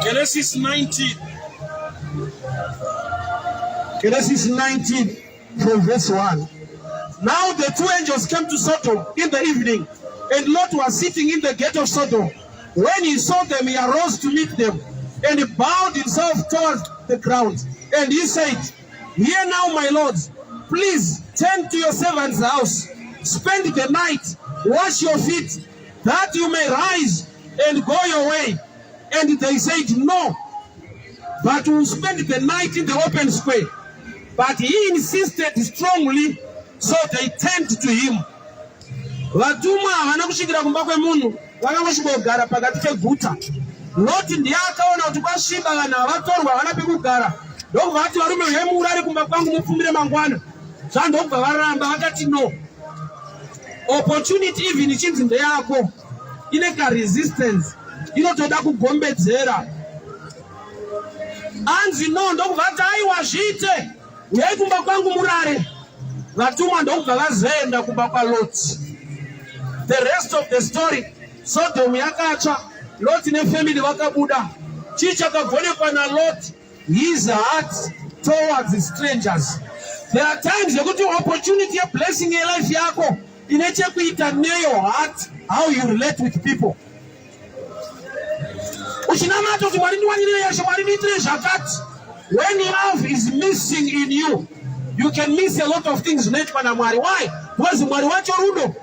Genesis 19. Genesis 19 from verse 1. Now the two angels came to Sodom in the evening, and Lot was sitting in the gate of Sodom. When he saw them, he arose to meet them, and he bowed himself towards the ground. And he said, Hear now, my lords, please turn to your servant's house, spend the night, wash your feet, that you may rise and go your way. And they said, No, but we'll spend the night in the open square. But he insisted strongly, so they turned to him. Vatumwa havana kusvikira kumba kwemunhu, vakangosvika kugara pakati peguta. Loti ndiye akaona kuti kwasviba, vanhu havatorwa, havana pekugara, ndokubva vati, "Varume, uyai muurare kumba kwangu, mupfumire mangwana." Zvandokubva varamba, vakati, "No." Opportunity, even ichinzi ndeyako, ine karesistance, inotoda kugombedzera. Anzi no, ndokubva ati, "Aiwa, zviite, uyai kumba kwangu murare." Vatumwa ndokubva vazoenda kumba kwaLoti. The rest of the story, Sodom yakatsva, Loti nefamily vakabuda. Chii chakagonekwa naLot? His heart towards strangers. There are times yekuti opportunity yeblessing yelife yako ine chekuita neyo heart, how you relate with people. Uchinamata kuti, "Mwari, ndiwanirire yasha, Mwari, ndiitire zvakati." When love is missing in you, you can miss a lot of things zvinoitwa naMwari. Why? Because Mwari wacho rudo.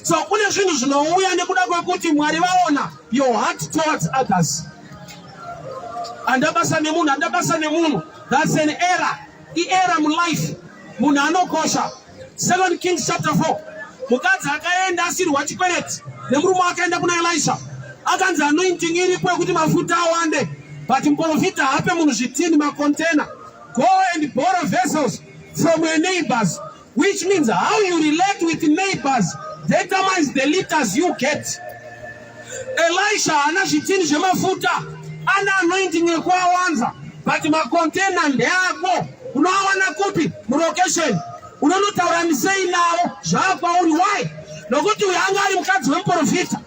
So kune zvinhu zvinouya nekuda kwekuti Mwari vaona your heart towards others. Handa basa nemunhu, handa basa nemunhu, that's an error, ierror mulife. Munhu anokosha. Second Kings chapter 4, mukadzi akaenda asirwa chikwereti nemurume, akaenda kuna Elisha, akanzi anointing iripo yekuti mafuta awande, but muprofita haape munhu zvitini, macontainer. Go and borrow vessels from your neighbors, which means how you relate with neighbors determines the liters you get. Elisha haana zvitini zvemafuta, ana anointing ekuawanza, but macontainer ndeako. Unoawana kupi? Mulocation. Unonotaura sei navo? Zvaakwauri. Why? Nokuti uyo anga ari mukadzi wemuprofita,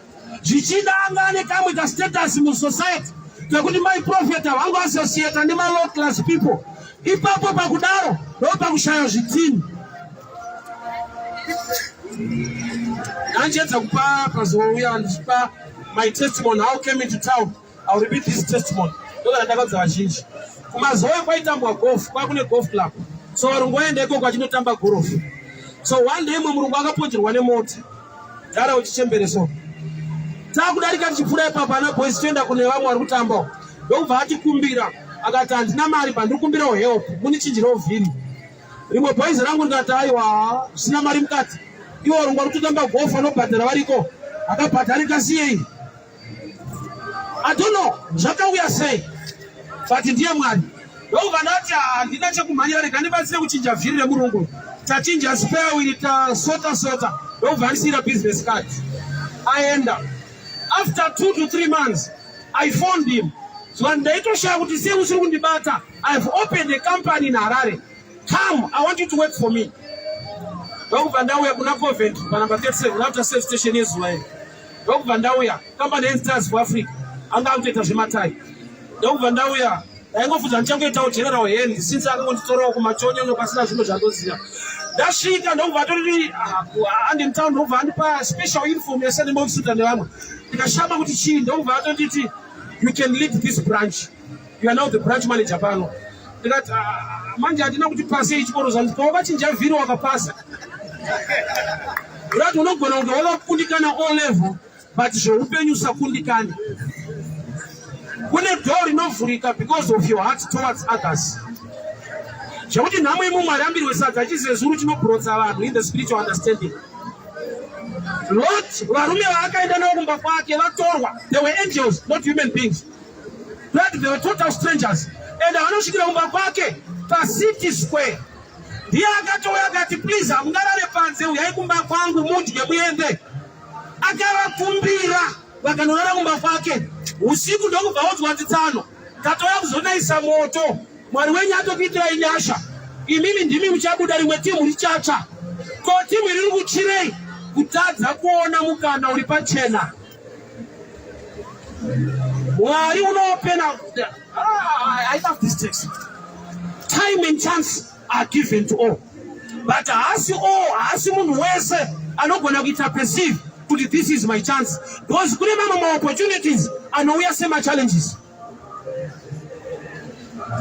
zvichida anga ane kamwe kastatus musociety kekuti maiprofeta vangu associata nemalow class people. Ipapo pakudaro ndo pakushaya zvitini. Ndandiedza kupa pazouya ndichipa my testimony, how came into town. I'll repeat this testimony, ndokana ndakadza vazhinji. KuMazoe kwaitambwa golf, kwakune golf club, so varungu vaenda ikoko vachinotamba golf. So one day mwe murungu akaponjerwa nemota dara uchichembere. So taakudarika tichipfuura ipapo, ana boys toenda kune vamwe vari kutambawo, ndokubva atikumbira, akati, "Handina mari, pandiri kumbirawo help, munichinjirewo vhiri." Rimwe boys rangu ndikati, "Aiwa, zvisina mari mukati, iwo varungu vari kutotamba golf vanobhadhara variko, akabhadharika siyei." I don't know zvakauya sei, but ndiye Mwari. Ndokubva ndati, "Handina chekumhanyira, rega ndibatsire kuchinja vhiri remurungu." Tachinja spare wheel, tasota sota, ndokubva andisiyira business card, aenda. After 2 to 3 months I phoned him. Zuva ndaitoshaya kuti sei usiri kundibata. "I've opened a company in Harare. Come, I want you to work for me." Ndokubva ndauya kuna Covent panumber 37, after service station yezuva iri. Ndokubva ndauya, company yeStars for Africa, anga akutoita zvematai. Ndokubva ndauya, ndaingofunza ndichangoitawo general hand, since akangonditorawo kumachonyono pasina zvinhu zvandoziva. Ndasvika, ndokubva atoriri andimtown, ndokubva andipa special uniform yasanemakusuta nevamwe. Ndikashama kuti chii. Ndokubva atonditi, "You can lead this branch. You are now the branch manager pano." Ndikati, "Ah, manje handina kuti pasei chikoro zvanzi pawakachinja vhiri wakapasa." Urati unogona kunge wakakundikana O level, but zveupenyu usakundikani. Kune door rinovhurika because of your heart towards others, zvekuti nhamo imumwe arambirwe sadza achizezuru chinobhurotsa vanhu in the spiritual understanding. Lot, varume vaakaenda navo kumba kwake vatorwa, they were angels, not human beings, but they were total strangers, and vanosvikira kumba kwake pacity square. Ndiye akatouya akati, "Please, hamungarare panze, uyai kumba kwangu mudye muende." Akavakumbira, vakanorara kumba kwake usiku. Ndokubva udzwa tsitsano, "Tatouya kuzonayisa moto. Mwari wenyu atokuitirai nyasha. Imimi ndimi muchabuda, rimwe timu richatsva. Ko timu riri kuchirei?" Kutadza kuona mukana uri pachena. Mwari unoopena. Ah, I love this text. Time and chance are given to all. But haasi all, haasi munhu wese anogona kuita perceive kuti this is my chance because kune mamwe maopportunities anouya semachallenges.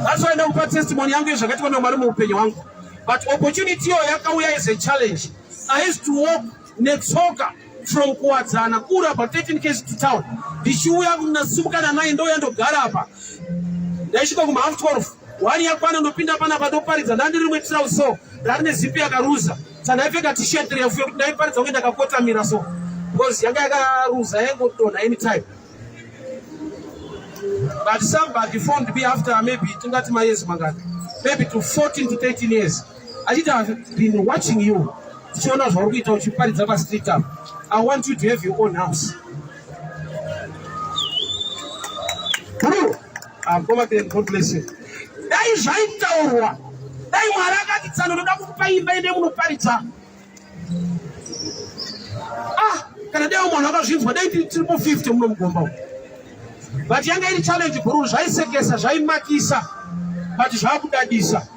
That's why ndakupa testimony yangu yezvakaitwa naMwari muupenyu hwangu. But opportunity iyo yakauya as a challenge. I used to walk netsoka from Kuwadzana kuri about 13 k's to town ndichiuya ndasimuka na9 ndouya ndogara apa ndaisvika kuma half 12 one yakwana ndopinda panapa ndoparidza ndandiri rimwe trouse so ndari nezipi yakaruza sandaipfeka t-shirt refu yekuti ndaiparidza kunge ndakakotamira so because yanga yakaruza yaingodonha anytime. But somebody phoned me after maybe tingati mayears mangani, maybe to 14 to 13 years, achiti I've been watching you tichiona zvauri kuita uchiparidza pastreet apa. I want you to have your own house. Bro, Mkoma Ken, God bless you. Dai zvaitaurwa, dai Mwari akati tsano ndoda kukupa imba ende munoparidza. Ah, kana dai munhu akazvinzwa dai tiripo 50 muno mugomba umu. But yanga iri challenge guru, zvaisekesa, zvaimakisa, but zvakudadisa.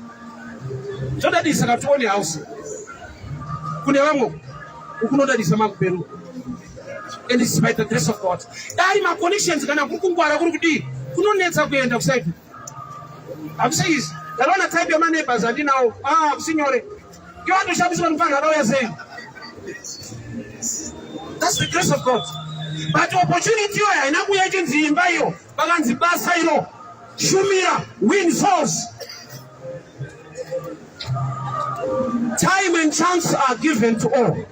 Zvodadisa ka tione house. Kune vamwe ukunodadisa makuperu. And it's by the grace of God. Dai ma connections kana kuri kungwara kuri kudii kunonetsa kuenda kuside. Hakusi easy. Ndakaona type yema neighbors andinawo. Ah, hakusi nyore. Iwe andoshamisa mufana akauya sei? That's the grace of God. But opportunity iyo haina kuuya ichinzi imba iyo, pakanzi basa iro, shumira, win souls. Time and chance are given to all.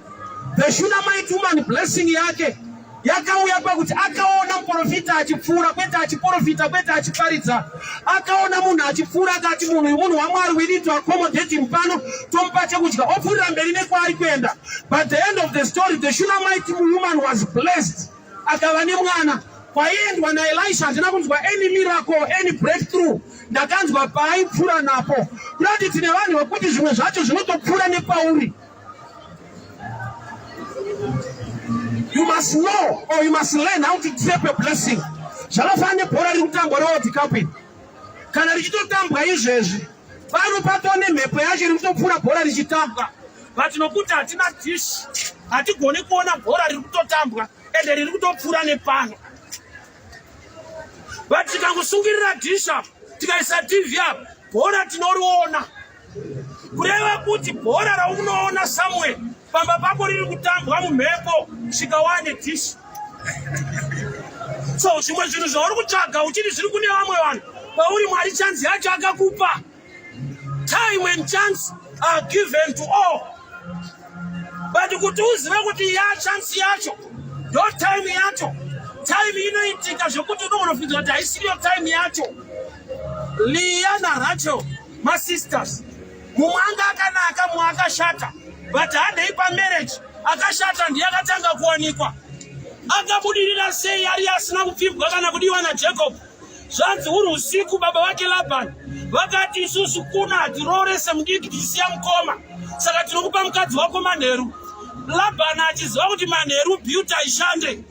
The Shunammite woman blessing yake yakauya pakuti akaona muprofita achipfuura, kwete achiprofita, kwete achiparidza. Akaona munhu achipfuura akati munhu uyu munhu waMwari, we need to accommodate him pano, tomupa chekudya, opfuurira mberi nekwaari kuenda. But the end of the story, the Shunammite woman was blessed, akava nemwana. Kwaiendwa naElisha handina kunzwa any miracle, any breakthrough. Ndakanzwa paaipfuura napo. Kurati tine vanhu vekuti zvimwe zvacho zvinotopfuura nepauri. You must know or you must learn how to trap a blessing. Zvakafanana nebhora riri kutambwa reWorld Cup iri. Kana richitotambwa izvezvi, pano patoo nemhepo yacho iri kutopfuura bhora richitambwa. But nokuti hatina dish, hatigoni kuona bhora riri kutotambwa ende riri kutopfuura nepano. But tikangosungirira dish apa, tikaisa TV apa, bhora tinoriona. Kureva kuti bhora raunoona somewhere pamba pako riri kutambwa mumhepo svika wane dish. So zvimwe zvinhu zvauri kutsvaga uchiti zviri kune vamwe vanhu, pauri Mwari chance yacho akakupa. Time and chance are given to all. But kuti uzive kuti ya chance yacho ndo time yacho, time inoitika zvekuti unogonofungidzira kuti haisiriyo time yacho. Leah naRachel masisters, mumwe anga akanaka, mumwe akashata, but handei pamarriage, akashata ndiye akatanga kuwanikwa. Akabudirira sei ari asina kupfimbwa kana kudiwa naJacob? Zvanzi huri usiku baba vake Laban vakati isusu kuna hatiroorese mudiki tichisiya mukoma, saka tinokupa mukadzi wako manheru. Laban achiziva kuti manheru beauty haishande,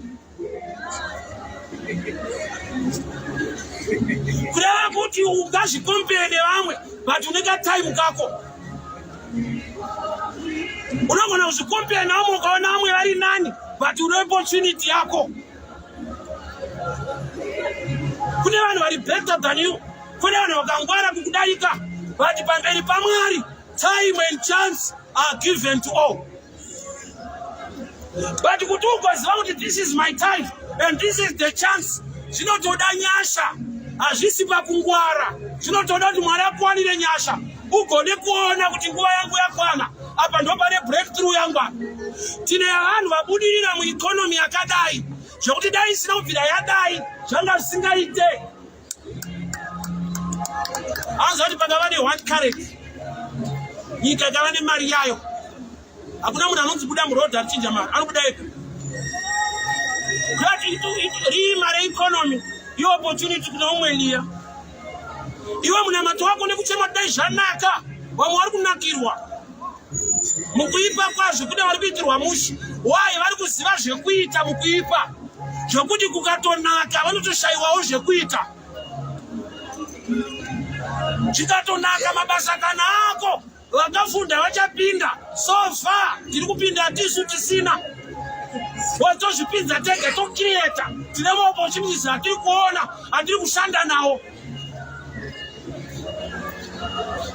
kureva kuti ungazvikompere nevamwe but une katime kako. Unogona kuzvikompere nevamwe ukaona vamwe vari nani, but une opportunity yako. Kune vanhu vari better than you, kune vanhu vakangwara kukudarika, but pamberi paMwari time and chance are given to all. But kuti ugoziva kuti this is my time and this is the chance, zvinotoda nyasha, hazvisi pakungwara, zvinotoda kuti Mwari akuwanire nyasha ugone kuona kuti nguva yangu yakwana, apa ndo pane breakthrough yangu apa. Tine vanhu vabudirira mueconomy yakadai zvekuti dai isina kubvira yadai zvanga zvisingaite. Hanzi kuti pakava ne one currency, nyika ikava nemari yayo, hakuna munhu anonzi buda muroad arichinja mari, anobuda ega. Kuti rima reeconomy iopportunity kuna umwe liya. Iwe munamato wako nekuchema dai zvanaka, vamwe vari kunakirwa. Mukuipa kwazvo kune vari kuitirwa mushe. Why? Vari kuziva zvekuita mukuipa, zvekuti kukatonaka vanotoshayiwawo zvekuita. Zvikatonaka mabasa kana ako vakafunda vachapinda. So far tiri kupinda tisu tisina, tozvipinza tega, tocreata. Tine maopportunities atiri kuona, atiri kushanda nawo.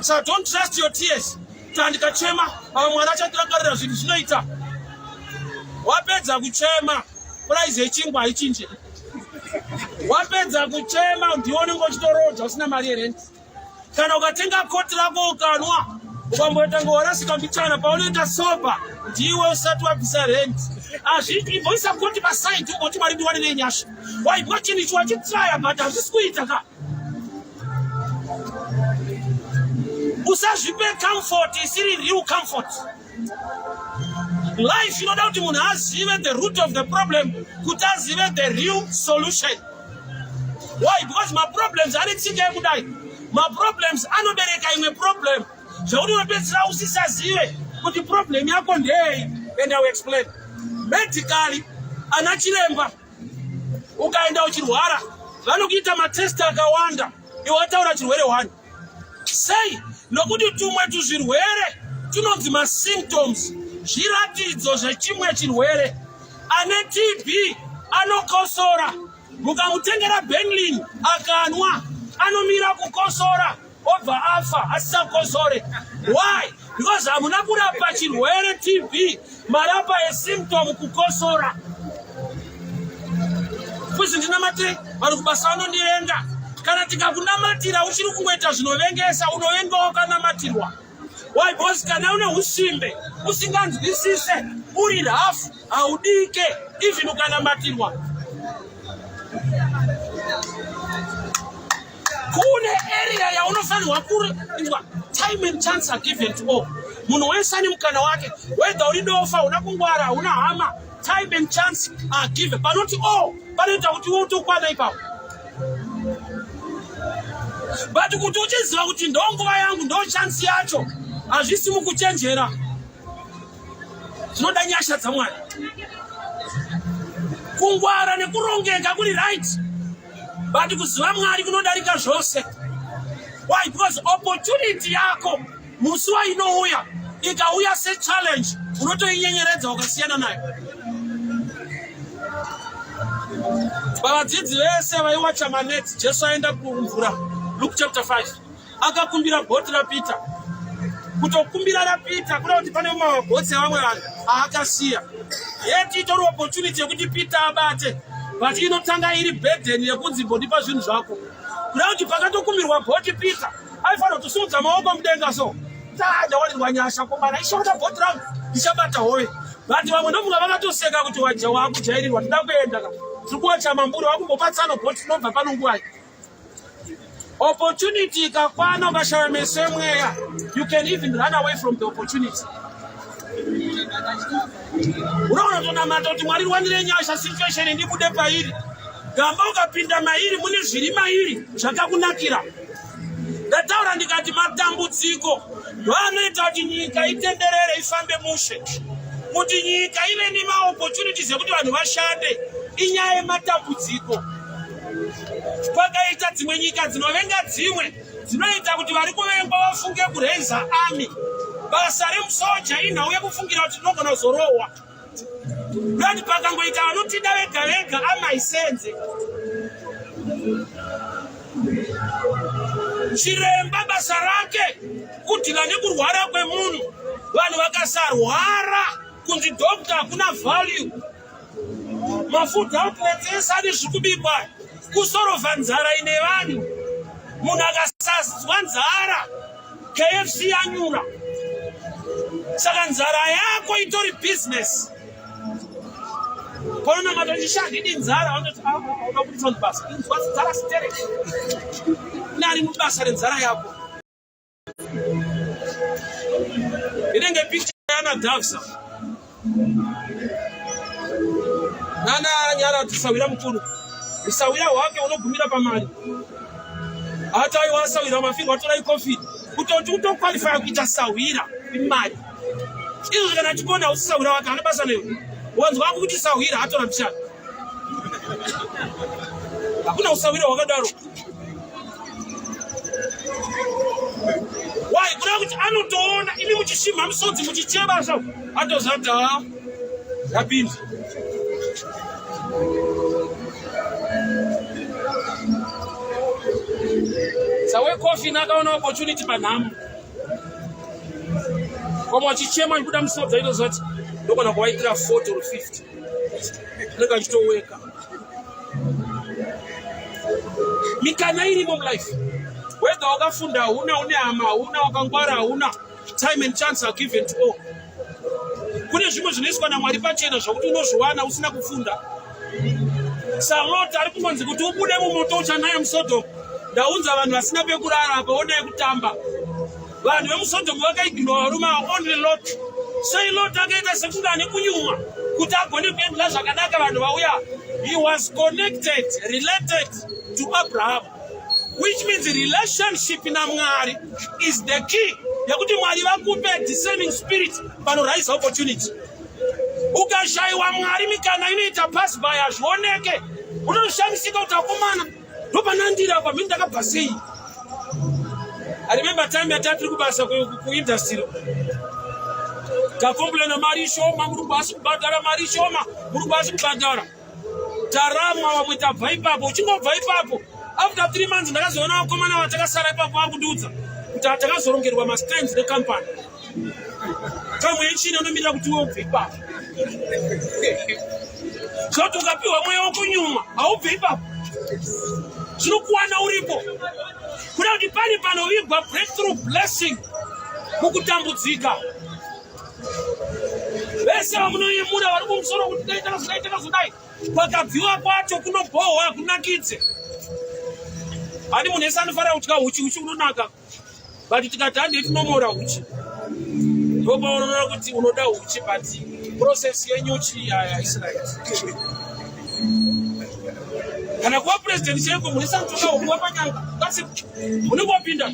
So don't trust your tears. Kana ndikachema ava Mwari achatirangarira, zvinhu zvinoita. Wapedza kuchema, price yechingwa haichinje. Wapedza kuchema, ndiwe unenge uchitoroja usina mari yerenti. Kana ukatenga koti rako ukanwa, ukamboita ngo warasika mbichana, paunoita sober ndiwe usati wabvisa rent. Hazviiti. Imboisa koti paside, ugoti, "Mwari, ndiwanirei nyasha." Why? Because chinhu ichi wachitraya but hazvisi kuita ka. Usazvipe comfort isiri real comfort. Life inoda kuti munhu azive the root of the problem kuti azive the real solution. Why? Because maproblems ane tsika yekudai. Maproblems anobereka imwe problem zvekuti unopedzisira usisazive kuti problem yako ndeyei. And I will explain medically. Ana chiremba, ukaenda uchirwara, vanokuita matest akawanda iwe wataura chirwere one. Sei? Nokuti tumwe tuzvirwere tunonzi masymptoms, zviratidzo zvechimwe chirwere. Ane TB anokosora. Mukamutengera Benylin akanwa, anomira kukosora, obva afa asisakosore. Why? Because hamuna kurapa chirwere TB, marapa esymptom, kukosora. Kuzi ndinamatire, vanhu kubasa vanondivenga. Kana tikakunamatira uchiri kungoita zvinovengesa, unovenga wakanamatirwa. Why? Because kana une usimbe, usinganzwisise, uri rafu, haudike even ukanamatirwa. Kune area yaunofanirwa kuinzwa. Time and chance are given to all. Munhu wese ane mukana wake, whether uri dofa, una kungwara, una hama. Time and chance are given. Panoti all panoita kuti iwe utokwana ipapo, but kuti uchiziva kuti ndo nguva yangu, ndo chance yacho, hazvisi mukuchenjera. Zvinoda nyasha dzaMwari. Kungwara nekurongeka kuri right, but kuziva Mwari kunodarika zvose. Why? Because opportunity yako musi wainouya, ikauya sechallenge, unotoinyenyeredza ukasiyana nayo. Pavadzidzi vese vaiwacha maneti, Jesu aenda kumvura, Luke chapter 5, akakumbira bhoti raPeter. Kutokumbira raPeter kuda kuti pane mabhotsi evamwe vanhu aakasiya. Yeti itori opportunity yekuti Peter abate, but inotanga iri burden yekunzi, "Mbondipa zvinhu zvako." Kuda kuti pakatokumbirwa bhoti, Peter aifanira kutosimudza maoko mudenga, "So ndawanirwa nyasha komana, ishota bhoti rangu, ndichabata hove." But vamwe ndofunga vakatoseka kuti, "Waja wakujairirwa, tida kuenda ka, tiri kuwacha mamburi, wakumbopatsano bhoti, tinobva pano nguwai?" Opportunity ikakwana, ukashaya meso emweya, you can even run away from the opportunity. Unoona tonamata kuti, "Mwari, rwanire nyasha situation ndibude pairi." Gamba ukapinda mairi, mune zviri mairi zvakakunakira. Ndataura ndikati matambudziko ndoanoita kuti nyika itenderere, ifambe mushe. Kuti nyika ive nemaopportunities ekuti vanhu vashande, inyaya yematambudziko. Kwakaita dzimwe nyika dzinovenga dzimwe, dzinoita kuti vari kuvengwa vafunge kuraisa army. Basa remusoja inhau yekufungira kuti tinogona kuzorohwa. Kuti pakangoita vanotida vega vega, amaisenze. Chiremba basa rake kudhila nekurwara kwemunhu. Vanhu vakasarwara, kunzi doctor hakuna value. Mafood outlets ese ane zviri kubikwa, kusorovha nzara ine vanhu. Munhu akasazwa nzara, KFC yanyura. Saka nzara yako itori business. Panonamata ndishandidi nzara, vanoti uda kubudisa basa, inzwa nzara sterek nari mubasa renzara yako. Inenge picture yana Davsa nana nyara tisawira mukuru. Usawira hwake unogumira pamari. Hataiwa asawira mafirwa, atorai coffee. Kutoti utoqualifya kuita sawira, imari. Izvozvo kana achikuona hausi sahwira wake, haana basa newe. Wanzwa akuti sahwira atora mbichana. Hakuna usahwira hwakadaro. Why? Kureva kuti anotoona imi muchishimha misodzi muchichema so atoziva kuti haa yapinda. Sawe coffin akaona opportunity panhamo. Vamwe vachichema nekuda misodzi aitoziva kuti ndogona kuvaitira 40 or 50. Anenge achitoweka. Mikana irimo mulife. Whether wakafunda hauna, une hama hauna, wakangwara hauna, time and chance are given to all. Kune zvimwe zvinoiswa naMwari pachena zvokuti unozviwana usina kufunda. SaLot ari kungonzi kuti ubude mumoto uchanaya muSodom. Ndaunza vanhu vasina pekurara apa, onai kutamba. Vanhu vemuSodom vakaignora varume ava, only Lot. Sei Lot akaita sekunge ane kunyumwa kuti agone kuendla zvakanaka vanhu vauya. He was connected, related to Abraham, which means relationship naMwari is the key yekuti Mwari vakupe discerning spirit panorise opportunity. Ukashayiwa Mwari, mikana inoita pass by, hazvioneke. Unoshamisika kuti akomana ndopanandiri apa, mini ndakabva sei? I remember time yatati tiri kubasa kuindustry, takomplaina mari shoma, murungu asi kubhadhara mari shoma, murungu asi kubhadhara. Taramwa vamwe, tabva ipapo. Uchingobva ipapo, after 3 months ndakazoona vakomana vatakasara ipapo vakundiudza kuti takazorongerwa mastands necompany. Kamwe yechina unomirira kuti iwe ubve ipapo. Zoti ukapiwa mweya wokunyuma haubve ipapo, zvinokuwana uripo. Kuda kuti pane panovigwa breakthrough blessing mukutambudzika. Vese vamunoyemura vari kumusoro kuti dai takazodai takazodai, kwakabviwa kwacho kunobhohwa, hakunakidze. Hani munhu ese anofanira kutya huchi, huchi unonaka, but tikati handei tinomora huchi, ndopaunoona kuti unoda huchi, but process yenyuchi haisi right. Kana kuva president chaiko, munhu ese anotoda kuva panyanga kasi unenge wapinda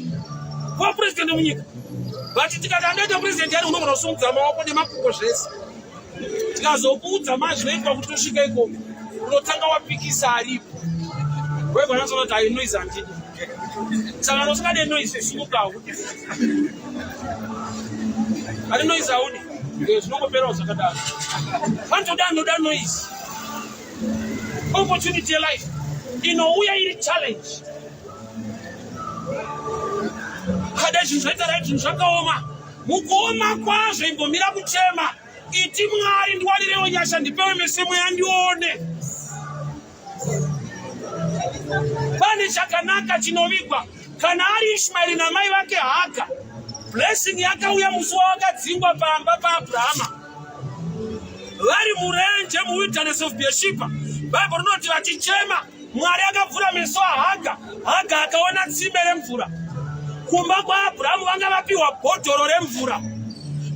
kuva president munyika, but tikati andoita president yani, unogona kusumudza maoko nemakumbo zvese. Tikazokuudza mazvinoitwa kuti usvike ikoko, unotanga wapikisa aripo. Webva nazoona kuti ai noise handidi. Saka kana usingade noise, sumuka, haudi ari noise, haudi, zvinongoperawo zvakadaro. Panotoda anoda noise. Opportunity yelife inouya iri challenge. Kada zvinhu zvaita right, zvinhu zvakaoma. Mukuoma kwazvo, imbomira kuchema, iti Mwari ndiwanirewo nyasha, ndipewe mese mweya ndione pane chakanaka chinovigwa. Kana ari Ishmaeri namai vake Haga, blessing yakauya musi wawakadzingwa pamba paAbrahama vari murenje muwilderness of Beersheba. Bhaibheri rinoti vachichema, Mwari akavhura meso aHaga. Haga akaona tsime remvura. Kumba kwaAbhurahamu vanga vapiwa bhodhoro remvura,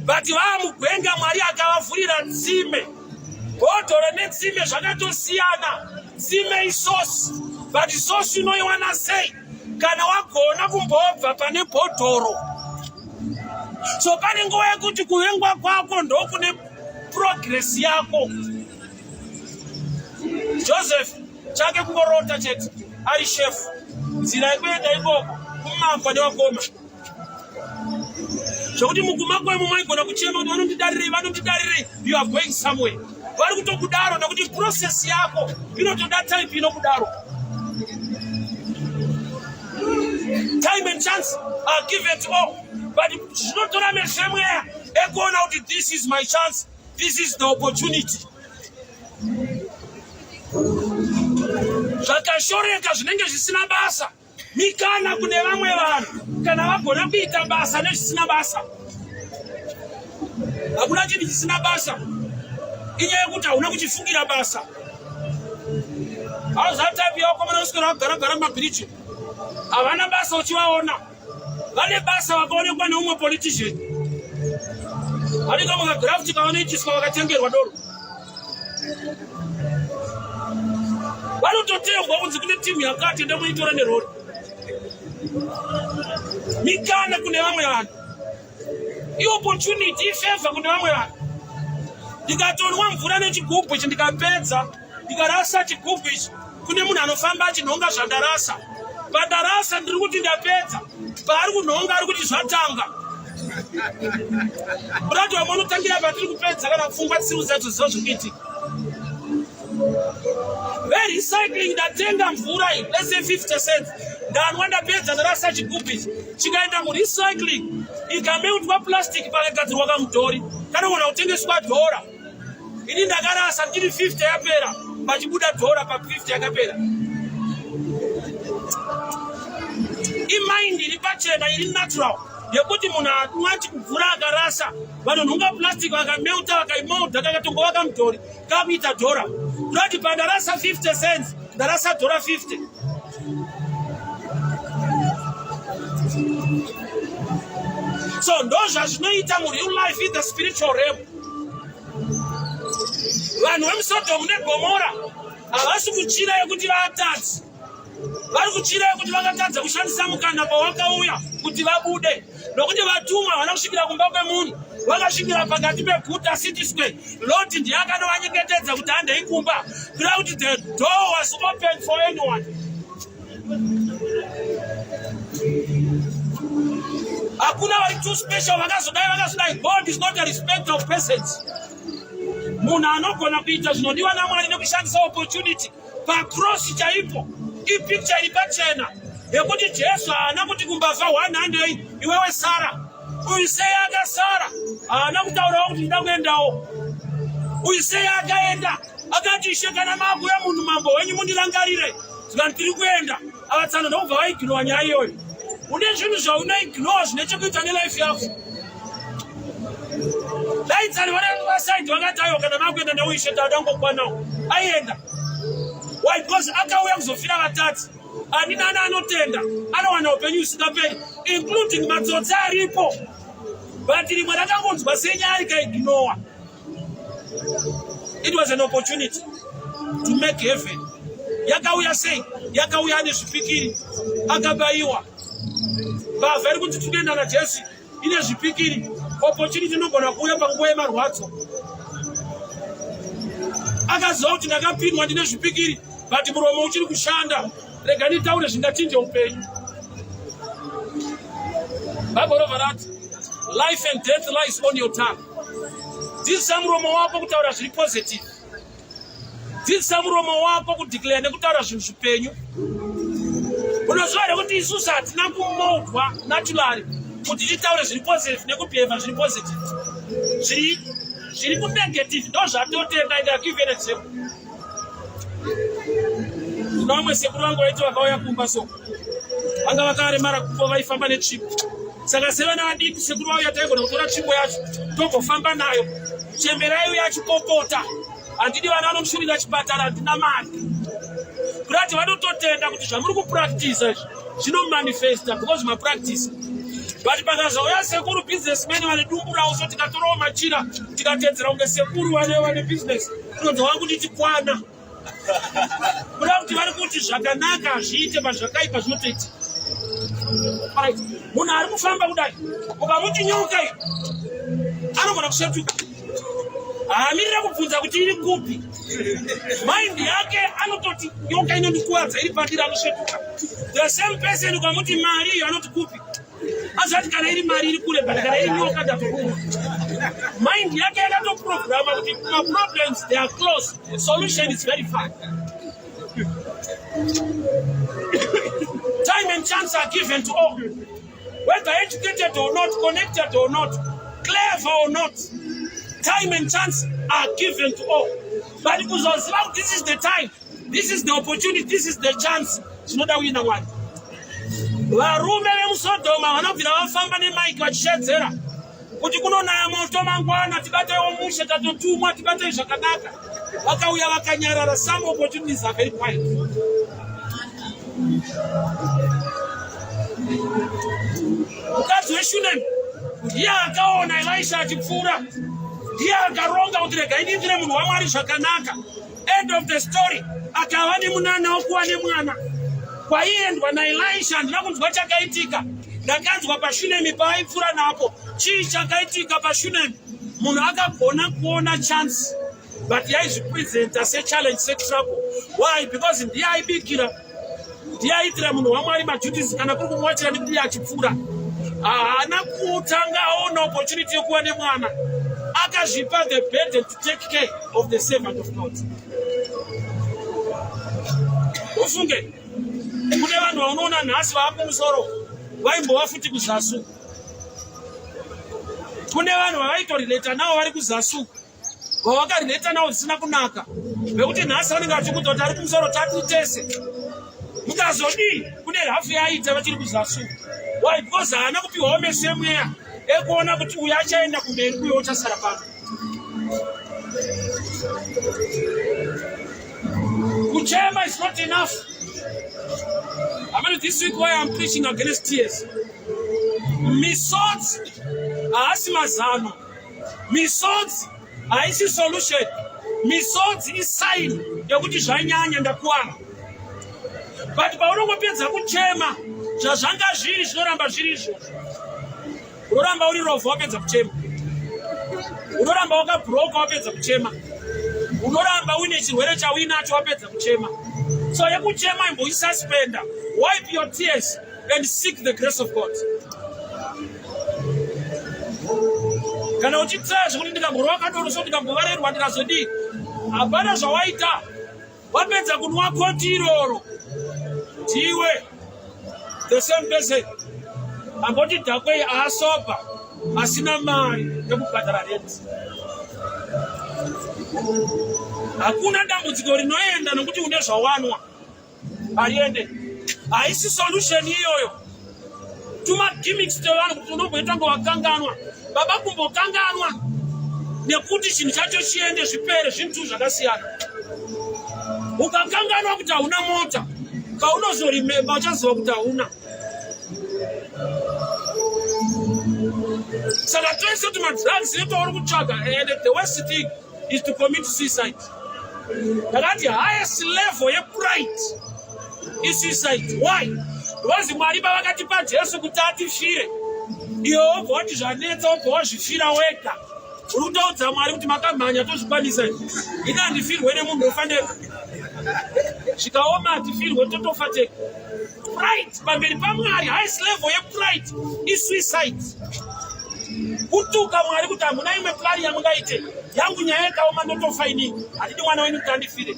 but vaa mugwenga Mwari akavavhurira tsime. Bhodhoro netsime zvakatosiyana. Tsime isource, but source unoiwana sei kana wagona kumbobva pane bhodhoro? So pane nguva yekuti kuvengwa kwako ndokune progress yako. Joseph chake kungorota chete ari shefu. Nzira yekuenda ikoko kumakwa nevakoma, zvokuti mukumakwa imo maigona kuchema kuti vanondidarirei, vanondidarirei. You are going somewhere, vari kutokudaro nekuti process yako inotoda type inokudaro. Time and chance are given to all, but zvinotora meso emweya ekuona kuti this is my chance, this is the opportunity. Zvakashoreka zvinenge zvisina basa mikana kune vamwe vanhu kana vagona kuita basa nezvisina basa. Hakuna chinhu chisina basa, inyaya yekuti hauna kuchifungira basa. Hauzatapi vakomana kuswera vagaragara mumabhiriji, havana basa. Uchivaona vane basa vakaonekwa neumwe politician, vanenge vakagraft kavanoitiswa, vakatengerwa doro, vanototengwa kunzi kune timu yakati ndomuitora nerori. Mikana kune vamwe vanhu. Iopportunity, ifavor kune vamwe vanhu. Ndikatonwa mvura nechigubhu ichi, ndikapedza, ndikarasa chigubhu ichi, kune munhu anofamba achinhonga zvandarasa. Pandarasa ndiri kuti ndapedza, paari kunhonga ari kuti zvatanga. Kurati vamwe unotangira patiri kupedza kana pfungwa dzisiri kuzatoziva zviri kuitika. Verecycling, ndatenga mvura iyi, let's say 50 cents, ndanwa, ndapedza, ndarasa chigubhu ichi, chikaenda murecycling, ikameltwa plastic, pakagadzirwa kamudhori kanogona kutengeswa dhora. Ini ndakarasa ndiri 50 yapera, pachibuda dhora pa50 yakapera. Imind iri pachena, iri natural, yekuti munhu anwa mvura akarasa, vanonhonga plastic, vakamelta, vakaimolda, kakatongova kamudhori kakuita dhora. Kurati pandarasa 50 cents, ndarasa dhora 50. So ndo zvazvinoita mureal life, in the spiritual realm. Vanhu vemuSodhomu neGomora havasi kuchira yekuti vatadzi, vari kuchira yekuti vakatadza kushandisa mukana pawakauya kuti vabude, nokuti vatumwa havana kusvikira kumba kwemunhu, vakasvikira pakati peguta, city square. Loti ndiye akanovanyengetedza kuti handei kumba, kuda kuti the door was open for anyone. Hakuna vari too special, vakazodai, vakazodai. God is not a respect of persons. Munhu anogona kuita zvinodiwa naMwari nekushandisa opportunity. Pacross chaipo ipicture iri pachena yekuti Jesu haana kuti kumbavha 100, iwewe sara. Uyu sei akasara? Haana kutaurawo kuti ndida kuendawo. Uyu sei akaenda? Akati, "Ishe, kana makuya munhu mambo wenyu, mundirangarire." Zvikani, "Tiri kuenda." Avatsano ndokubva vaignora nyaya iyoyo. Une zvinhu zvaunoignora zvine chekuita nelife yako. Daidzani vari vasaidi vakati, "Aiwa, kana makuenda neuishe, tadangokwanawo." Aienda. Why? Because akauya kuzofira vatadzi. Ani nani anotenda anowana upenyu husingaperi, including matsotsi aripo. But rimwe rakangonzwa senyaya rikaignora. It was an opportunity to make heaven. Yakauya sei? Yakauya nezvipikiri, akabayiwa. Mbavha iri kunzi tinoenda naJesu ine zvipikiri. Opportunity inogona kuuya panguva yemarwadzo. Akaziva kuti ndakapindwa, ndine zvipikiri, but muromo uchiri kushanda, rega nditaure zvingachinje upenyu. Bible robva rati, "Life and death lies on your tongue." Dzidzisa muromo wako kutaura zviri positive. Dzidzisa muromo wako kudeclare nekutaura zvinhu zvipenyu. Unoziva here kuti isusu hatina kumoldwa naturally kuti titaure zviri positive nekubehava zviri positive? Zviri kunegative ndo zvatotenda. And I give an example. Kuna vamwe sekuru vangu vaiti vakauya kumba, so vanga vakaremara kupo, vaifamba netsvimbo. Saka sevana vadiki, sekuru vauya, taigona kutora tsvimbo yacho tombofamba nayo. Chemberai uya achipopota, "Handidi vana vanomushurira chipatara, handina mari." Kurati vanototenda kuti zvamuri kupractisa izvi zvinomanifesta because mapractice. But pakazouya sekuru businessman vane dumbu ravo, so tikatorawo machira, tikatedzera kunge sekuru vane business, tinonzi wangu nditikwana. Kuda kuti vari kuti zvakanaka hazviite, pazvakaipa zvinotoita. Right. Munhu ari kufamba kudai, ukamuti nyoka iyi, anogona kusvetuka, haamirira kubvunza kuti iri kupi. Mind yake anototi nyoka inondikuwadza iri pandiri, anosvetuka. The same person, ukamuti mari iyo, anoti kupi? Azati kana iri mari iri kure, but kana iri nyoka ndatoruma. Mind yake yakatoprograma kuti maproblems, they are close, solution is very far. Time and chance are given to all, whether educated or not, connected or not, clever or not. Time and chance are given to all, but kuzoziva kuti this is the time, this is the opportunity, this is the chance, zvinoda uina Mwari. Varume vemuSodhoma vanobvira vafamba nemaiki vachishedzera kuti kunonaya moto mangwana, tibateiwo mushe, tatotumwa, tibatei zvakanaka. Vakauya vakanyarara. Some opportunities are very quiet. Mukadzi weShunemi ndiye akaona Elisha achipfuura, ndiye akaronga kuti regai ndindire munhu waMwari zvakanaka. End of the story, akava nemunana wokuva nemwana. Kwaiendwa naElisha handina kunzwa chakaitika. Ndakanzwa paShunemi paaipfuura napo. Chii chakaitika paShunemi? Munhu akagona kuona chance but yaizvipresenta sechallenge, setrouble. Why? Because ndiye aibikira, ndiye aiitira munhu waMwari maduties, kana kuri kumuwachira nekuti achipfuura. Haana kutanga aona opportunity yekuva nemwana, akazvipa the burden to take care of the servant of God. Ufunge kune vanhu vaunoona nhasi vaakumusoro vaimbova futi kuzasu. Kune vanhu vavaitorelata navo vari kuzasu, vavakarelata navo zvisina kunaka, vekuti nhasi vanenge vachikuudza kuti ari kumusoro tati tese mukazodii. Kune rafu yaaita vachiri kuzasu. Why? Because haana kupiwawo meso emweya ekuona kuti uyu achaenda kumberi, uyo uchasara pano. Kuchema is not enough. I mean, this week why I'm preaching against tears. Misodzi haasi mazano, misodzi haisi solution, misodzi isign yekuti zvanyanya, ndakuwana. But paunongopedza kuchema, zvazvanga zviri zvinoramba zviri izvozvo. Unoramba uri rovha wapedza kuchema, unoramba wakabroka wapedza kuchema, unoramba uine chirwere chauinacho wapedza kuchema. So yekuchema imboisuspenda, wipe your tears and seek the grace of God. Kana uchitraya zvekuti ndikamborova kadoro, so ndikambovarerwa, ndikazodii, hapana zvawaita. Wapedza kunwa koti iroro, ndiwe the same person amboti dhakwei, aasoba, asina mari yekubhadhara rent. Hakuna dambudziko rinoenda nokuti une zvawanwa, hariende, haisi solution iyoyo. Tumagimmicks tevanhu kuti unomboita ngo wakanganwa, baba, kumbokanganwa nekuti chinhu chacho chiende, zvipere, zvinhu tu zvakasiyana. Ukakanganwa kuti hauna mota, paunozoremember uchaziva kuti hauna. Saka twese tumadrugs netwauri kutsvaga, and the worst thing is to commit suicide. Ndakati highest level yepride isuicide. Why? Because Mwari pavakatipa Jesu kuti atifire, iwe wobva wati zvanetsa, wobva wazvifira wega. Uri kutaudza Mwari kuti makamhanya, tozvikwanisa ini, handifirwe nemunhu, ofanira zvikaoma hatifirwe, totofa tega. Pride pamberi paMwari, highest level yepride isuicide, kutuka Mwari kuti hamuna imwe plan yamungaite, yangu nyaya ikaoma ndotofa inini, handidi mwana wenyu kuti andifire.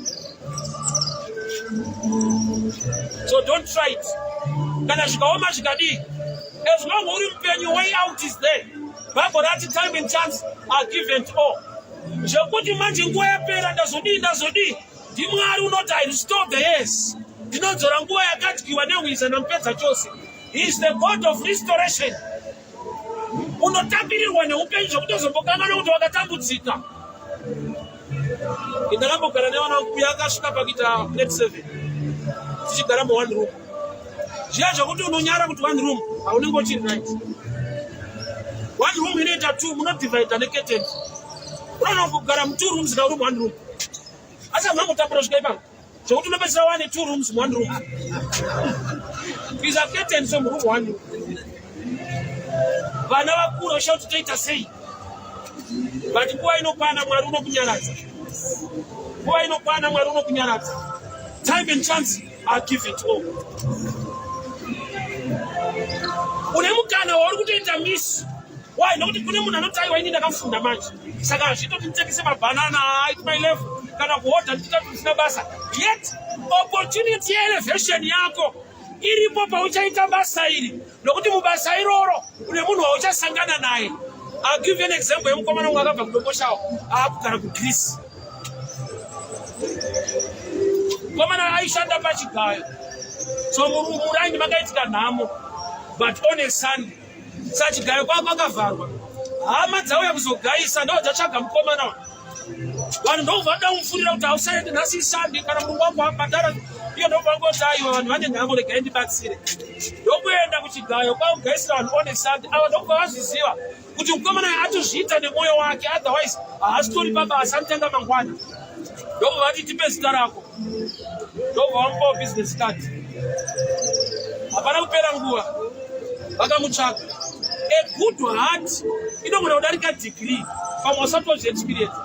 So don't try it. Kana zvikaoma zvikadii, as long uri mupenyu, way out is there. Bible rati time and chance are given to all. Zvekuti manje nguva yapera, ndazodii, ndazodii, ndiMwari unoti, "I restore the years," ndinodzora nguva yakadyiwa nehwiza namupedza chose. He is the God of restoration. Unotambirirwa neupenyu zvekutozombokanganwa kuti wakatambudzika. Ndakambogara nevana vangu, uyo akasvika pakuita grade 7 tichigara muone room, zviya zvokuti unonyara kuti one room haunenge uchiri right. One room inoita two, munodivhaidha necurtain. Unoona kugara mutwo rooms kana uri muone room, asi hamuna kutambura svika ipapo zvokuti unopedzisira wane two rooms muone room, kuisa curtain. So muroom one room, vana vakura usha kuti toita sei? But nguva inokwana, Mwari unokunyaradza. Nguva inokwana, Mwari unokunyaradza. Time and chance are given to all. Une mukana wauri kutoita miss. Why? Nokuti kune munhu anoti, "Aiwa, ini ndakafunda manje, saka hazvitoti nditengese mabhanana at my level kana kuhodha ndichiita zvisina basa." Yet opportunity yeelevation yako iripo pauchaita basa iri, nokuti mubasa iroro une munhu wauchasangana naye. I'll give you an example yemukomana umwe akabva kuDomboshawa, aakugara kuGreece. Mukomana aishanda pachigayo. So muraini makaitika nhamo, but on a Sunday, sachigayo kwako akavharwa, hama dzauya kuzogayisa, ndo dzatsvaga mukomana. Vanhu ndobva vada kumufurira kuti hausaende nhasi, iSunday, kana murungu wangu wabhadhara iyo. Ndobva ngoti, "Aiwa, vanhu vane nhamo, regai ndibatsire." Ndokuenda kuchigayo kwakugaisira vanhu on a Sunday. Ava ndokubva vazviziva kuti mukomana atozviita nemwoyo wake, otherwise haasitori pabasa, anotanga mangwana. Ndobva vati, "Tipe zita rako." Ndobva vamupawo business card. Hapana kupera nguva. Vakamutsvaga. A good heart inogona kudarika degree pamwe usati wazviexperience.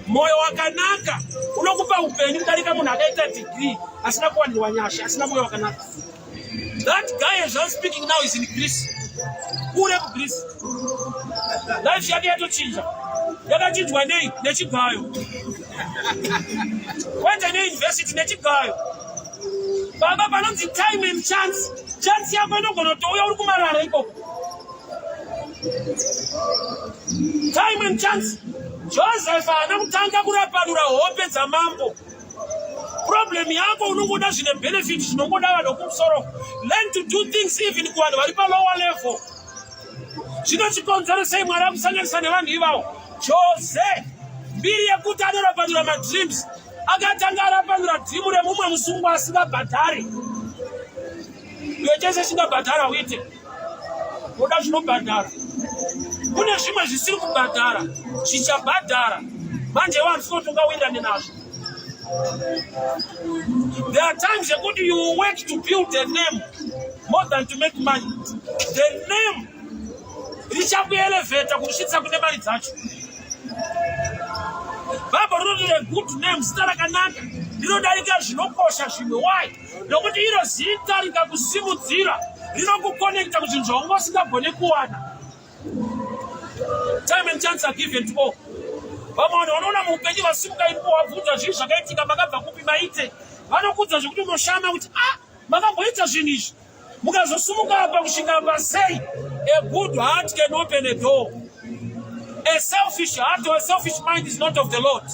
Moyo wakanaka unokupa upenyu kudarika munhu akaita degree asina kuwanirwa nyasha, asina moyo wakanaka. That guy as I'm speaking now is in Greece. Kure kuGreece. Life yake yatochinja. Yakachinjwa nei? Nechigayo. Kwete neuniversity, nechigayo. Baba panonzi time and chance. Chance yako inogona kutouya uri kumarara ikoko. Time and chance. Joseph haana kutanga kurapanura hope dzamambo. Problem yako unongoda zvine benefit zvinongoda vanhu kumusoro. Learn to do things even kuvanhu vari palower level. Zvino chikonzero sei Mwari akusanganisa nevanhu ivavo? Jose mbiri yekuti anorapanura madreams akatanga arapanura dream remumwe musungwa asingabhadhari. Iwe chese chingabhadhara uite. Unoda zvinobhadhara. Kune zvimwe zvisiri kubhadhara zvichabhadhara manje iwe handisi kuti ungawirirane nazvo. There are times yekuti you work to build a name more than to make money. The name richakuelevheta kusvitsa kune mari dzacho. Bible rinoti a good name, zita rakanaka rinodarika zvinokosha zvimwe. Why? Nokuti iro zita rikakusimudzira rinokukonekta kuzvinhu zvaunga usingagone kuwana. Time and chance are given to all. Vamwe vanhu vanoona muupenyu vasimuka ipo wabvunza zvii zvakaitika, makabva kupi, maite, vanokudza zvekuti unoshama kuti ah, makamboita zvinhu izvi mukazosimuka apa kusvika apa sei. A good heart can open a door. A selfish heart or a selfish mind is not of the Lord.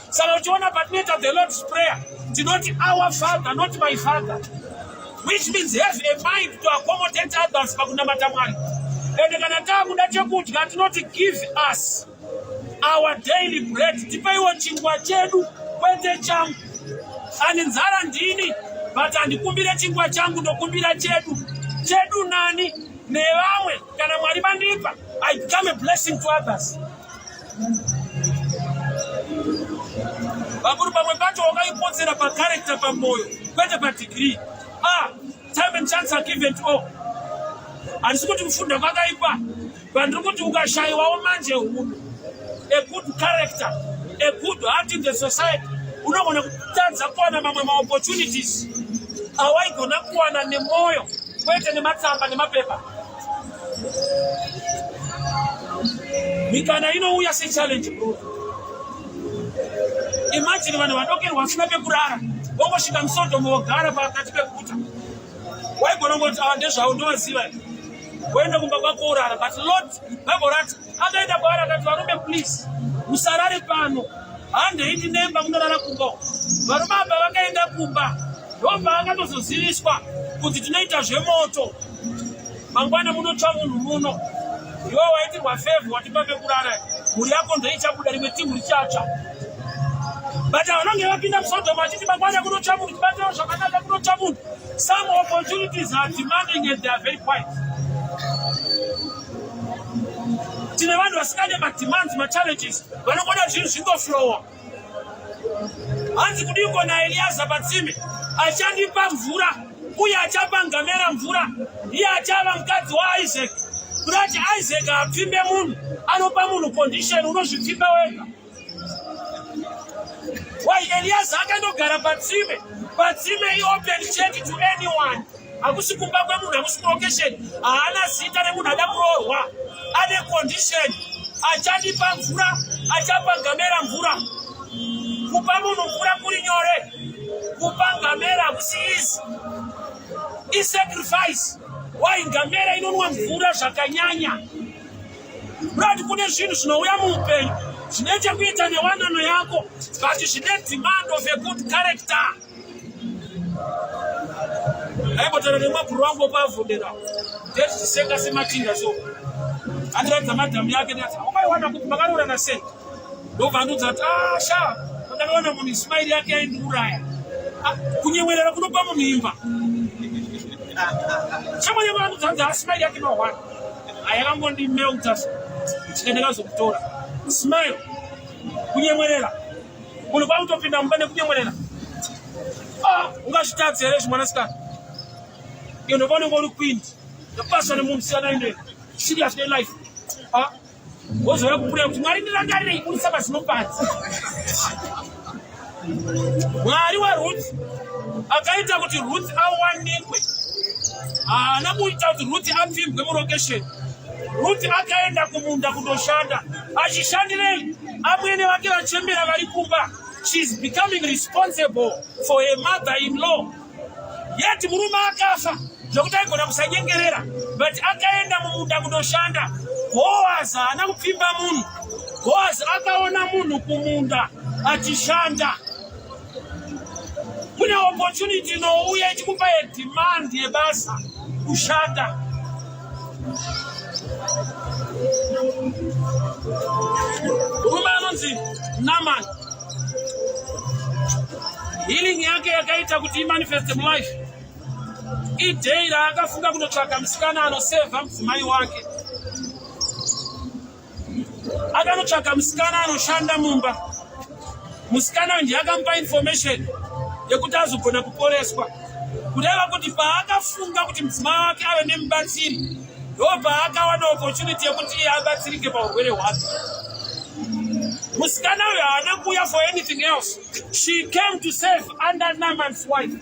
Saka uchiona patinoita the Lord's prayer tinoti our father, not my father, which means have a mind to accommodate others pakunamata Mwari. Ende kana taakuda chekudya tinoti give us our daily bread, tipeiwo chingwa chedu kwete changu. Ani nzara ndini, but handikumbire chingwa changu, ndokumbira chedu. Chedu nani? Nevamwe. Kana Mwari vandipa, I become a blessing to others. Vakuru pamwe pacho wakaipotsera pacharacter, pamoyo, kwete padegree. Ah, time and chance are given to all. Handisi kuti kufunda kwakaipa, but ndiri kuti ukashayiwawo manje hunhu, a good character, a good heart in the society, unogona kutadza kuwana mamwe maopportunities awaigona kuwana nemwoyo kwete nematsamba nemapepa. Mikana inouya sechallenge bro. Imagine vanhu vadokerwa vasina pekurara vongosvika muSodhomu vogara pakati peguta. Waigona kungoti ava ndezvavo ndovaziva, woenda kumba kwako urara. But Lord, Bible rati akaenda kwaari akati, varume please musarare pano, handei ndinemba munorara kumba. Varume ava vakaenda kumba, ndobva akatozoziviswa kuti tinoita zvemoto, mangwana munotsva munhu muno. Iwe waitirwa favour, watipa pekurara, mhuri yako ndoichabuda, rimwe timu richatsva. But vanonge vapinda muSodhomu vachiti mangwana kunotsva munhu, tibatewo zvakanaka, kunotsva munhu. Some opportunities are demanding and they are very quiet. Tine vanhu vasingade mademands, machallenges, vanongoda zvinhu zvingoflowa. Hanzi kudiko naEliaza patsime, achandipa mvura uye achapa ngamera mvura, iye achava mukadzi waIsaac. Kurati Isaac apfimbe munhu, anopa munhu condition, unozvipfimba wega. Why Eliaza akandogara patsime? Patsime iopen check to anyone. Hakusi kumba kwemunhu, hakusi kulocation, haana zita remunhu ada kuroorwa, ane condition, achandipa mvura, achapa ngamera mvura. Kupa munhu mvura kuri nyore, kupa ngamera hakusi easy, isacrifice. Why? Ngamera inonwa mvura zvakanyanya. Kurati kune zvinhu zvinouya muupenyu zvine chekuita newanano yako, but zvine demand of a good character. Aimbotaura nemabhuru wangu wopavhundera ndezvichisenga sematinda, so andiratidza madhamu yake, ndikati wakaiwana kuti makaroorana sei? Ndobva andudza kuti asha ndakaona munhu smile yake yaindiuraya. Kunyemwerera kunopa munhu imba. Shamwari yangu andudza kuti asmile yake mahwana ayakangondimelta, chika ndakazokutora smile, kunyemwerera, munhu kwakutopinda mumba nekunyemwerera. Ah, ungazvitadzi here zvimwanasikana? Iyo ndopaunenge uri kwindi. Ndapasa nemunhu siyana ine serious nelife. Ah, wozouya kupureya kuti Mwari ndirangarirei burisa mazino panze. Mwari waRuth akaita kuti Ruth awanikwe. Haana kuita kuti Ruth apfimbwe murokesheni. Ruth akaenda kumunda kundoshanda. Achishandirei? Amwene vake vachembera vari kumba. She is becoming responsible for her mother-in-law. Yet murume akafa zvekuti aigona kusanyengerera but akaenda mumunda kundoshanda. Boaz haana kupfimba munhu. Boaz akaona munhu kumunda achishanda. Kune opportunity inouya ichikupa demand yebasa kushanda. Murume anonzi Naaman healing yake yakaita kuti imanifeste mulife idei raakafunga kunotsvaka musikana anosevha mudzimai wake. Akanotsvaka musikana anoshanda mumba. Musikana ndiye akamupa information yekuti azogona kuporeswa. Kureva kuti paakafunga kuti mudzimai wake ave nemubatsiri, ndo paakawana opportunity yekuti iye abatsirike paurwere hwake. Musikana uyu haana kuuya for anything else. She came to serve under Naaman's wife.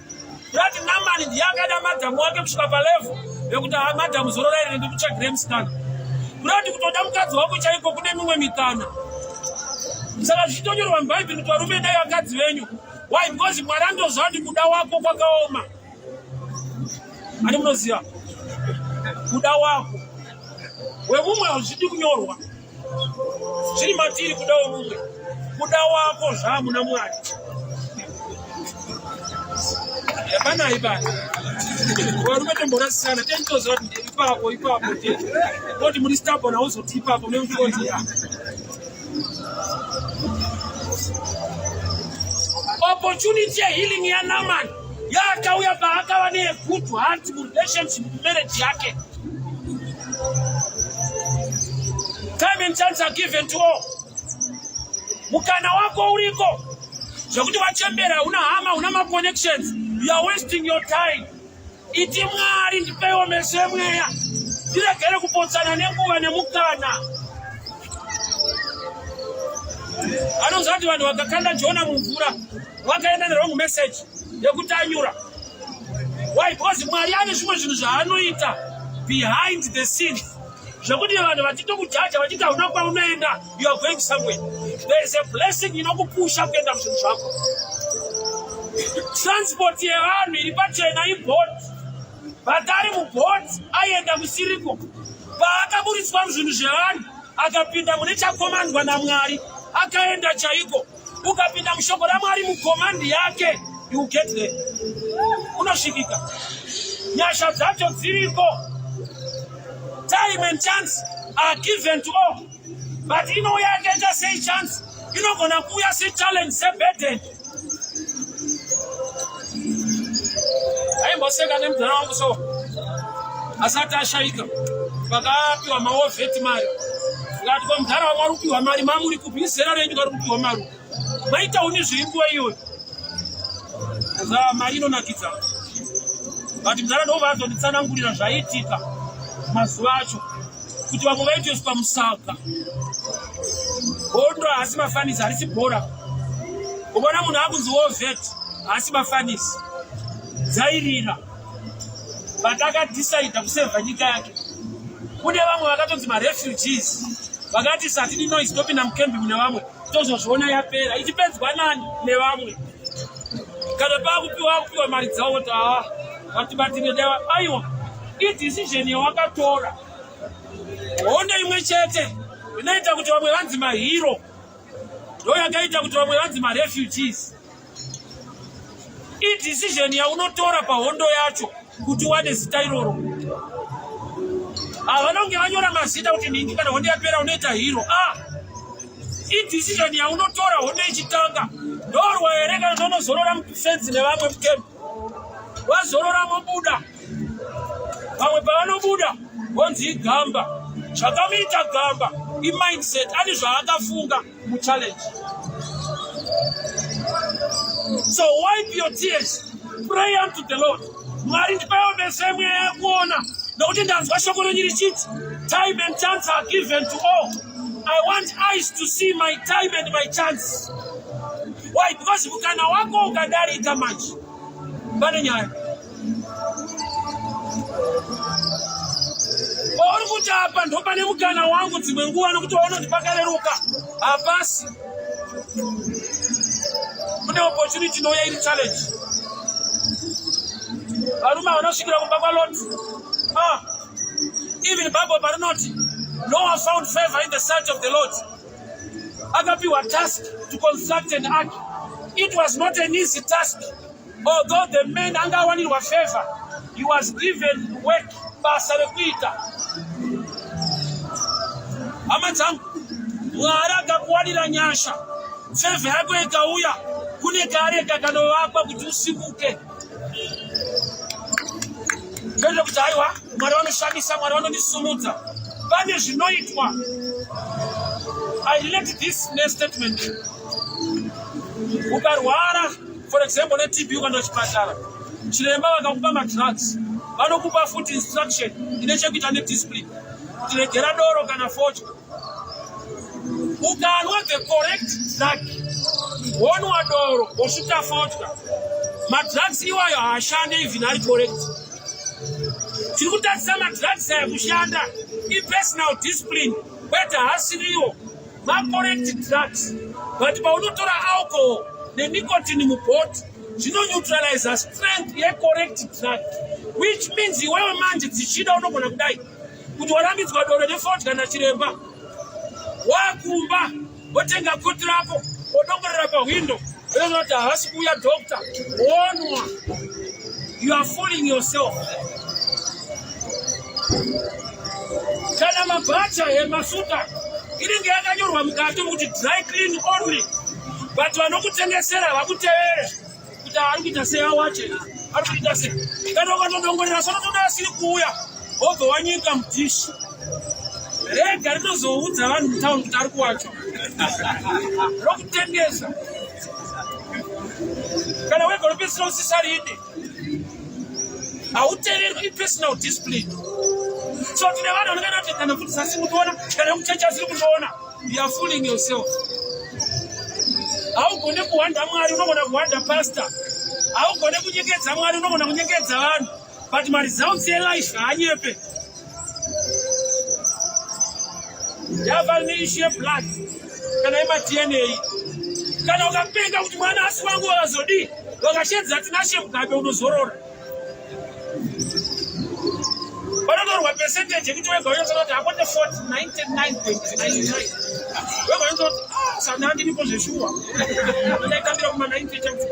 Kuti Naaman ndiye akada madhamu wake kusvika palevel yekuti ha madhamu zorora iri ndikutsvagire musikana. Kurati kutoda mukadzi wako chaiko kune mimwe mikana. Saka zvichitonyorwa muBhaibheri kuti varume dai vakadzi venyu. Why? Because Mwari anotoziva kuti kuda wako kwakaoma. Ani munoziva? Kuda wako. Wemumwe hazvidi kunyorwa. Zviri matiri kuda wemumwe. Kuda wako zvaamuna Mwari. Hapana ibana. Varume tomborasisana tenitoziva kuti ipapo ipapo te. Koti muri stubborn hauzoti ipapo nekuti ya. Opportunity yehealing yaNaaman yakauya paakava negood heart murelationship marriage yake. Time and chance are given to all. Mukana wako uriko zvekuti wachembera una hama una maconnections, you are wasting your time. Iti Mwari ndipeiwo meso emweya ndiregere kupotsana nenguva nemukana. Anoziva kuti vanhu vakakanda Jona mumvura vakaenda nerong message yekuti anyura. Why? Because Mwari ane zvimwe zvinhu zvaanoita behind the scenes zvekuti vanhu vachitokujaja vachiti hauna kwaunoenda, you are going somewhere. There is a blessing inokupusha kuenda kuzvinhu zvako. Transport yevanhu iri pachena ibhoti, but ari mubhoti aienda kusiriko. Paakaburitswa muzvinhu zvevanhu akapinda mune chakomandwa naMwari, akaenda chaiko. Ukapinda mushoko raMwari mukomandi yake, you get there, unosvikika. Nyasha dzacho dziriko. Time and chance are given to all, but inouya yakaita sei chance? Inogona kuuya sechallenge, seburden. Aimboseka nemudhara wangu so asati ashaika, vakapiwa maovheti mari. Ngati kwa mudhara wangu ari kupiwa mari, mamuri kupi? Izera renyu kari kupiwa mari, maita uni zviri nguva iyoyo. Mari inonakidza, but mudhara ndobva azonditsanangurira zvaiitika mazuva acho kuti vamwe vaitoiswa musaga. Hondo haasi mafanisi, harisi bhora. Ukaona munhu akunzi wovet haasi mafanisi, dzairira, but akadhisaidha kusevha nyika yake. Kune vamwe vakatonzi marefugees, vakati satidi noise, topinda mukembi mune vamwe, tozozviona yapera ichipedzwa nani nevamwe. Kana pakupiwa kupiwa mari dzavo kuti haa vatibatire dewa. Aiwa, idecision yawakatora. Hondo imwe chete inoita kuti vamwe vanzi mahero ndo yakaita kuti vamwe vanzi marefugees. Idecision yaunotora pahondo yacho kuti uwane zita iroro. Havana kunge vanyora mazita kuti nhingi kana hondo yapera unoita hero. Ah, idecision yaunotora hondo ichitanga. Ndorwa here kana ndonozorora mufenzi nevamwe mukembi? Wazorora mobuda, vamwe pavanobuda vonzi igamba. Zvakamuita gamba imindset, ane zvaakafunga muchallenge. So wipe your tears, pray unto the Lord. Mwari ndipaiwo meso emweya yekuona. Nokuti ndanzwa shoko renyu richiti time and chance are given to all. I want eyes to see my time and my chance. Why? Because mukana wako ukadarika manje pane nyaya. Pauri kuti apa ndopane mukana wangu dzimwe nguva nokuti waona kuti pakareruka, hapasi. Kune opportunity inouya iri challenge. Varume vanosvikira kumba kwaLot. Ah, even Bible parinoti Noah found favor in the sight of the Lord. Akapiwa task to construct an ark. It was not an easy task. Although the man anga awanirwa favor, he was given work, basa rekuita. Hama dzangu, Mwari akakuwanira nyasha, favor yako ikauya, kune kareka kanovakwa kuti usimuke. Kwete kuti haiwa Mwari vanoshamisa, Mwari vanondisumudza. Pane zvinoitwa. I relate this nestatement. Ukarwara, for example, neTB, ukaenda kuchipatara, chiremba vakakupa madrugs, vanokupa futi instruction ine chekuita nediscipline kuti regera doro kana fodya. Ukanwa the correct drug, wonwa doro, wosvuta fodya, madrugs iwayo haashande even ari correct. Tiri kutadzisa madrugs aya kushanda ipersonal discipline, kwete haasiriwo macorrect drugs. But paunotora alcohol nenicotine mubhoti, zvinoneutralize strength yecorrect drug, which means iwewe manje dzichida unogona kudai kuti warambidzwa doro nefodya nachiremba, wakumba wotenga koti rako, wodongorera pahwindo, kuti havasi kuuya doctor, wonwa. You are fooling yourself. Kana mabhacha emasuta inenge yakanyorwa mukati mukuti dry clean only, but vanokutengesera vakutevere kuti ari kuita sei, awache ari kuita sei. Kana ukatodongorera sonotoda asiri kuuya, wobva wanyika mudhishi, rega rinozoudza vanhu mutauni kuti ari kuwachwa, rokutengesa. Kana wega unopedzisira usisaride, hauteererwi, ipersonal discipline. So tine vanhu vanenge kuti kana kuti sasi kundiona, kana muchechi asiri kundiona. You are fooling yourself. Haugone kuhwanda Mwari, unogona kuhwanda pastor. Haugone kunyengedza Mwari, unogona kunyengedza vanhu, but maresults elife haanyepe. Yava neissue yeblood kana yemaDNA. Kana ukapenga kuti mwana asi wangu, wakazodii, vakashedza Tinashe Mugabe, unozorora. Panotorwa percentage yekuti wega unyatsoona kuti hakwete 40, 99.99. Wega unyatsoona kuti, ah, sana ndiripo zveshuwa, ndaitambira kuma 90 chaiko.